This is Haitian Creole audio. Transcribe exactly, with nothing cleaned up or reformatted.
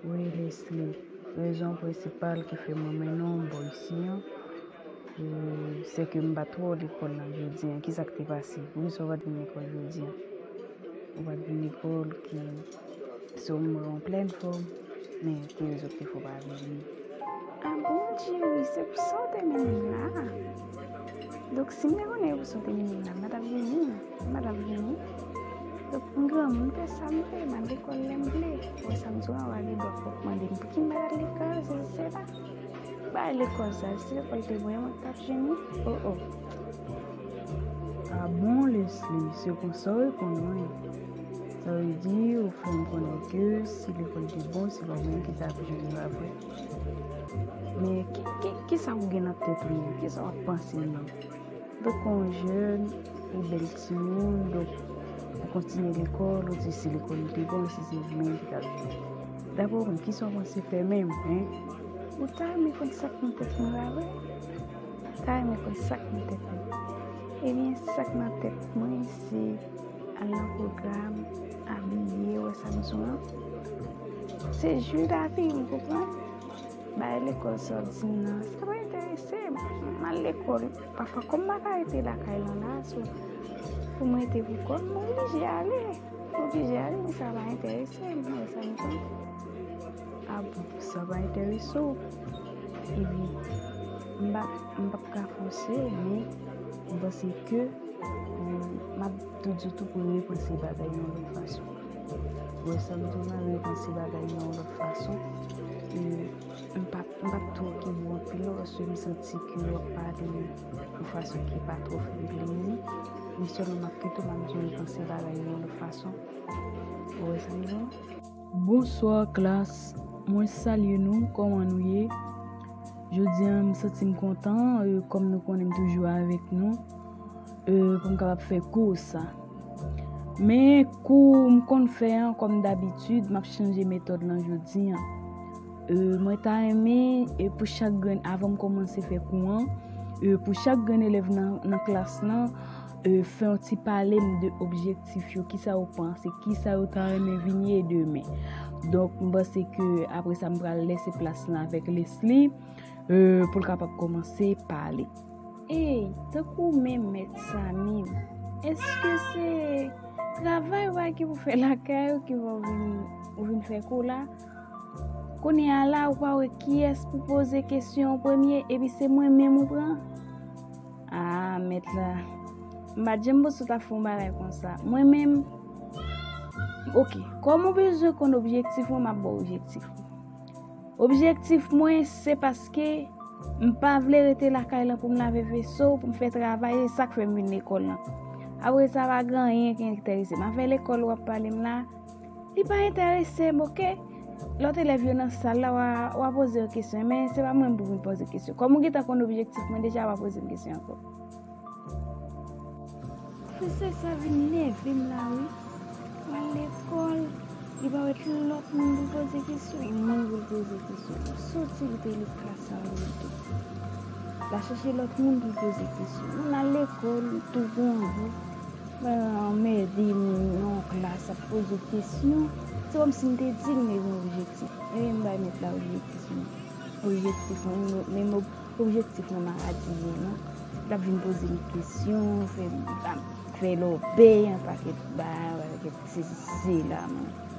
Wi, Leslie, rezon prensipal ki fè mwen mennen w bò isi an, e, se ke m pa t wè w lekòl la jodi an. Kisa k te pase? Poukisa w pa t vin lekòl jodi an? Ou pa t vin lekòl, ki se w m wè an plèn fòm, men ki rezon k te fè w pa vini? A bon, Jerry, se pou sa w te mennen m la? Donk, si m te konnen e pou sa w te mennen m la, m pa t ap vini, m pa t ap vini. Donk, m granmoun, m fè sa m vle, m al lekòl lè m vle. Wè sa m di w a, w a gen dwa pòp mande m pou ki m pa t al lekòl, se, se la. Bay lekòl sa, si lekòl te vrèman t ap jwenn li, o, o. A bon, Leslie, se konsa w reponn mwen? Sa vle di, ou fè m konnen ke si lekòl te bon, se pa w menm ki t ap jwenn li, pa vre? Men ki, ki, kisa ou gen nan tèt ou menm? Kisa w ap panse menm? Donk, ou yon jèn, ou bèl timoun, donk, ou kontinye lekòl, ou di si lekòl li te bon, si se ou menm ki t ap jwenn. Dabò, ou menm, kisa w panse fè menm, en? Ou ta renmen konn sa k nan tèt mwen, pa vre? Ta renmen konn sa k nan tèt mwen. Ebyen, sa k nan tèt mwen, se al nan pwogram, abiye, wè sa m di w lan. Se jou lavi, ou konprann? Bay lekòl sa w di m nan, sa pa enterese m. M al lekòl, pafwa, kòm m pa ka rete lakay lan la, so, pou m rete pou kò m, m oblije ale. M oblije ale, men sa pa enterese m, wè sa m di w. A bon, sa pa enterese w? Ebyen, m p ap, m p ap ka fòse w, men m panse ke, m, m ap tou di w tou pou repanse bagay yon lòt fason. Wè sa m di w la, repanse bagay yon lòt fason. E m p ap, m p ap tou okipe w anpil non, paske m santi ke w ap pale yon fason ki pa twò fè m plezi. Men sèlman m ap kite w, m ap di w repanse bagay yon lòt fason. Ou wè sa m di w? Bonswa, klas. Mwen salye nou, kòman nou ye? Jodi a, m santi m kontan, e, kòm nou konnen m toujou avèk nou, e, pou m kapab fè kou sa. Men kou m konn fè an, kòm dabitid, m ap chanje metòd lan jodi a. E, mwen ta renmen, e, pou chak grenn, avan m kòmanse fè kou an, e, pou chak grenn elèv nan, nan klas lan, e, fè yon ti pale m de objektif yo, kisa yo panse, kisa yo ta renmen vin ye demen. Donk, m panse ke apre sa, m pral lese plas lan avèk Leslie, e, pou l kapab kòmanse pale. Ey, tankou w menm, Mèt Samy, èske se travay ou pa gen pou fè lakay ou ki fè w vin, ou vin fè kou la? Kounye a la, ou pa wè kiyès pou poze kesyon an premye, epi se mwen menm ou pran? A, mèt la, m pa t janm panse w t ap fè yon bagay konsa. Mwen menm, oke, kòm ou bezwen konn objektif mwen, m ap ba w objektif mwen. Objektif mwen, se paske m pa vle rete lakay lan pou m lave veso, pou m fè travay, e sa k fè m vin lekòl lan. Apre sa, pa gen anyen ki enterese m. Afè lekòl w ap pale m la, li pa enterese m, oke? Lòt elèv yo nan sal la, w a, w a poze yo kesyon, men se pa mwen pou vin poze kesyon. Kòm ou gentan konn objektif mwen deja, w a poze m kesyon ankò. Pwofesè sa vin nève m la, wi. Pral lekòl, li pa wè lòt moun pou l poze kesyon, e mwen pou l poze kesyon. Soti, li te li klas la, li tou. L a chèche lòt moun pou l poze kesyon. Moun al lekòl, tou grangou. Mwen anmède moun nan klas ap poze w kesyon. Se kòmsi m te di l m te gen objektif. Ebyen, m bay mèt la objektif mwen. Objektif mwen, menm ob-, objektif mwen maladi ye non. L ap vin poze m kesyon, fè, fè lòbèy, yon pakèt bagay, yon pakèt sesi sela, mwen.